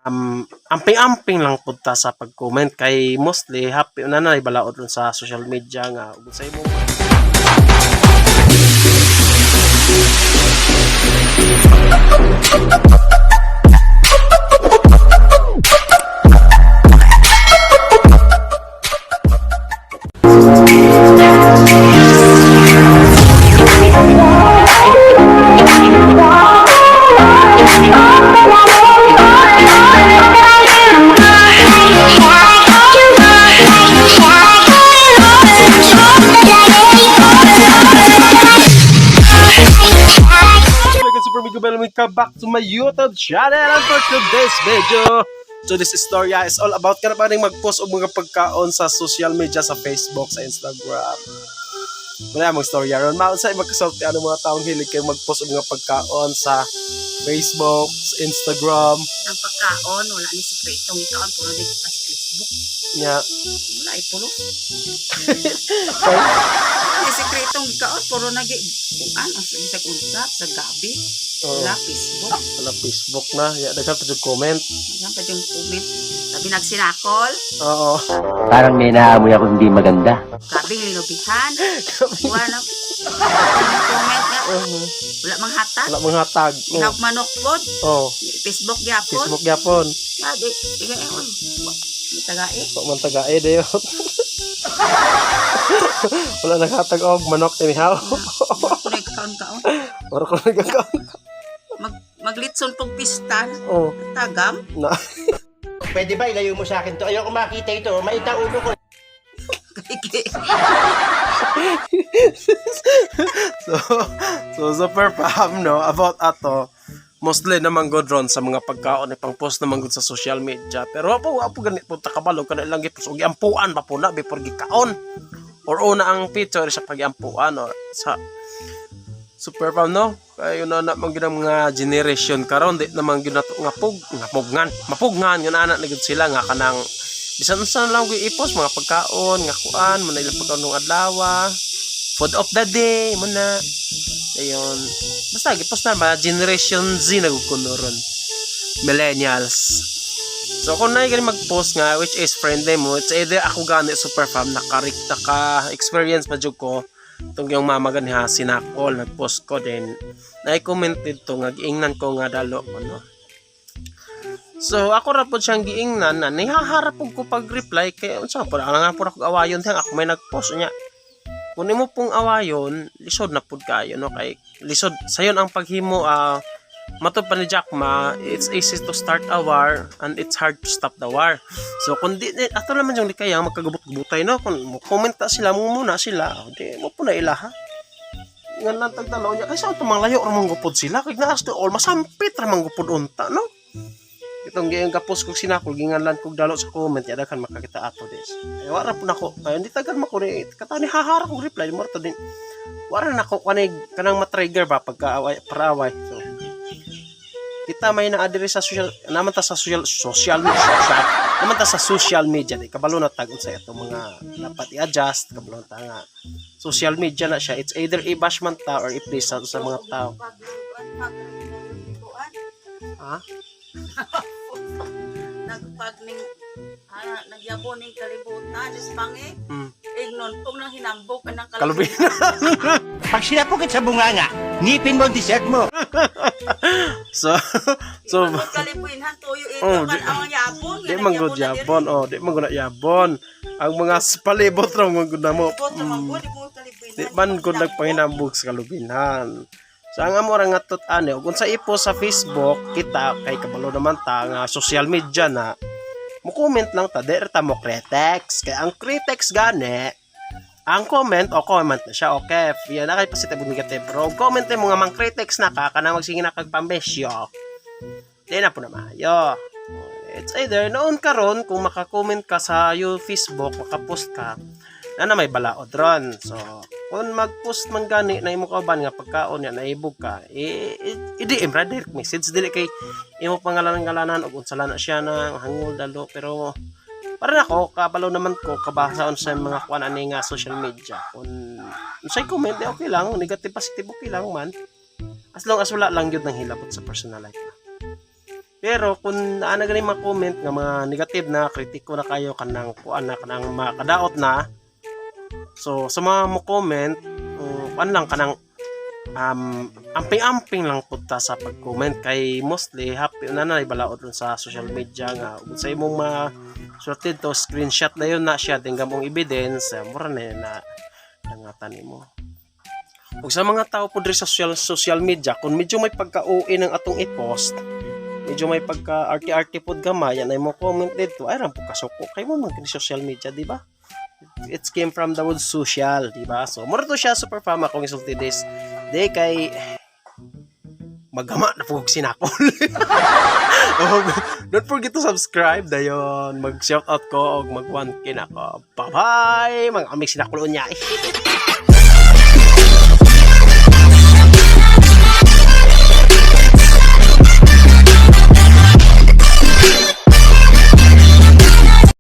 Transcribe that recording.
Amping-amping lang pud ta sa pag-comment kay mostly happy na na balaod ron sa social media nga ug sa imong Welcome, Super Migo Bell. Welcome back to my YouTube channel, and for today's video, so this story is all about kana pa rin mag-post og mga pagkaon sa social media, sa Facebook, sa Instagram. Wala mong story ron. Maunsa magkasulti ano mga taong hilig kayo mag-post og mga pagkaon sa Facebook, sa Instagram? Ang pagkaon, wala ni sikretong ikaon, puro di pa sa Facebook. Nya. Wala ay pulo. Wala ni sikretong ikaon, puro nagi kuan ang sa unsa sa gabi. Oo. Wala Facebook. Wala Facebook na. Ya, daghan pa jud comment. Daghan pa yung comment. Sabi nagsinakol, Oo. Parang may naamoy ako hindi maganda. gabi linubihan. Wala na comment nga. Wala mang hatag. Wala mga tag. Oo. Ihawk manok pod, Oh, Facebook gyapon. Facebook gyapon. Ah, di, di, di, oy. Wa, may tagae. Wa man tagae dayon. Wala naghatag og manok anyhow. Wala ko nagkaon-kaon. Wala ko nagakaon. Maglitson pong pista. Oh, Tagam. na. Pwede ba ilayo mo sa akin to? Ayoko makita ito. Maita ulo ko. Kiki. So super fam, no, about ato mostly naman good ron sa mga pagkaon ipang post naman gud sa social media, pero wa po ganit po ta kabalo kana lang gipos og giampuan pa po na before gikaon or una ang picture sa pagiampuan or sa super fam, no, kayo na na man gyud ang mga generation karon, di naman gyud nato nga pug nga pugnan mapugnan yun ana na gyud sila nga kanang bisan unsa na lang gyud i-post mga pagkaon nga kuan mo na ilang pagkaon ng adlaw, food of the day mo na. Ayun. Basta, gipos na ba? Generation Z na kuno ron. Millennials. So, kung na mag-post nga, which is friendly mo, it's either ako gani, super fam, nakarik, naka-experience pa jud ko, itong yung mama gani ha, sinakol, nag-post ko din, na-comment dito, nga giingnan ko nga dalo ko, no? So, ako ra po siyang giingnan na nihaharap ko pag-reply kay unsa po nga po ako awayon dihang ako may nag-post niya. Kung imo pong awayon, lisod na pud kayo, no, kay lisod sayon ang paghimo, matod pa ni Jack Ma, it's easy to start a war and it's hard to stop the war. So kung di ato naman yung di kaya magkagubot-gubutay, no, kung mo comment ta sila mo muna sila, di mo po na ila ha. Nga lang tagdalaw niya kaysa ang tumang layo ra man gupod sila kay naas to all masampit ra man gupod unta, no. Itong gayong kapos kog sinakol ginganlan kog dalo sa comment ya daghan makakita ato des. Ay wala po nako kay hindi tagal mako ni katani hahara kog reply mo to din. Wala na nako kanay kanang ma-trigger ba pagkaaway paraaway. So kita may naa diri sa social naman ta sa social social social naman ta sa social media, di kabalo na tag unsa ito mga dapat i-adjust, kabalo na ta nga social media na siya, it's either i-bash man ta or i-please sa mga tao. Ha. Nagpag ning nagyabo ning kalibutan is pangi. Ignon pong nang hinambok anang Kalubi. Pag sinapukit sa bunganga, ngipin mo ang dessert mo. So so Kalibuinhan tuyo ito Oh, kan ang yabon. Di man gud yabon, oh, di man gud na yabon. Ang mga palibot ra man gud na mo. Di man gud nagpanginambog sa kalubinhan. So ang amo ra nga tut ani ug unsa ipo sa Facebook kita kay kabalo naman ta nga social media na mo comment lang ta, di ra ta mo critics kay ang critics gani ang comment o comment na siya, okay, yan na kay positive ug negative, pero og comment mo nga mang critics na ka kanang magsige na kag pambesyo, di na po na maayo. It's either noon karon kung maka-comment ka sa yung Facebook, maka-post ka na na may balaod ron. So kung mag-post man gani na imo kauban nga pagkaon niya naibog ka, i-DM ra direct message, dili kay imo pangalan-ngalanan og unsa lang na siya na hangol dalo, pero para nako kabalo naman ko kabasaon sa mga kuan ani nga social media. Kung unsay comment di okay lang, negative positive okay lang man, as long as wala lang gyud nang hilabot sa personal life. Pero kung naa na gani mga comment nga mga negative na, kritiko na kayo, kanang kuan na, kanang makadaot na. So sa mga mo comment, kuan lang, kanang amping-amping lang pud ta sa pag-comment kay mostly happy na na balaod ron sa social media nga ug sa imong mga sulti to, screenshot na yun na siya din gamong ebidence, mura na yun na dangatan nimo. Ug sa mga tao po diri sa social social media, kung medyo may pagka-OA ng atong i-post, medyo may pagka arte-arte pod gamay, yan ay mo comment dito, ay ram po kasuko kay mo man kini social media, di ba? It came from the word social, di ba? So mura to siya, super fam, akong isulti this day kay magama na po og sinakol. Og don't forget to subscribe, dayon mag shout out ko og mag 1K na ko. Bye bye mga aming sinakol unya.